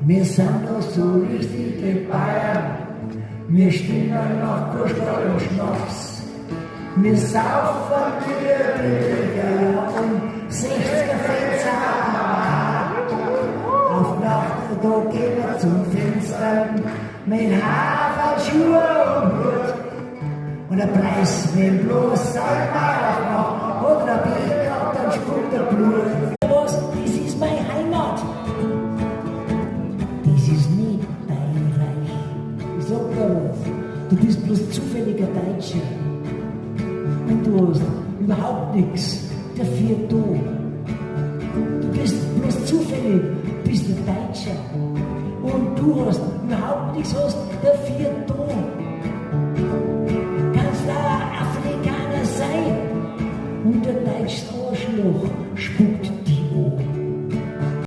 Wir sind noch so richtige Bayern, wir stehen nach Kuhstall und Schnaps. Wir saufen Bier und 60er Fenster. Auf Nacht, da gehen wir zum Fenster mit Haferschuhe und Hut. Und der Preis, wenn bloß einmal aufmacht oder ein Bier gehabt, dann spuckt der Blut. Was? Das ist meine Heimat. Das ist nicht dein Reich. Ich sag dir was, du bist bloß zufälliger Deutscher. Und du hast überhaupt nichts dafür da. Du bist bloß zufällig, bist ein Deutscher. Und du hast überhaupt nichts hast dafür da. Kannst auch ein Afrikaner sein. Und der deutsche Arschloch spuckt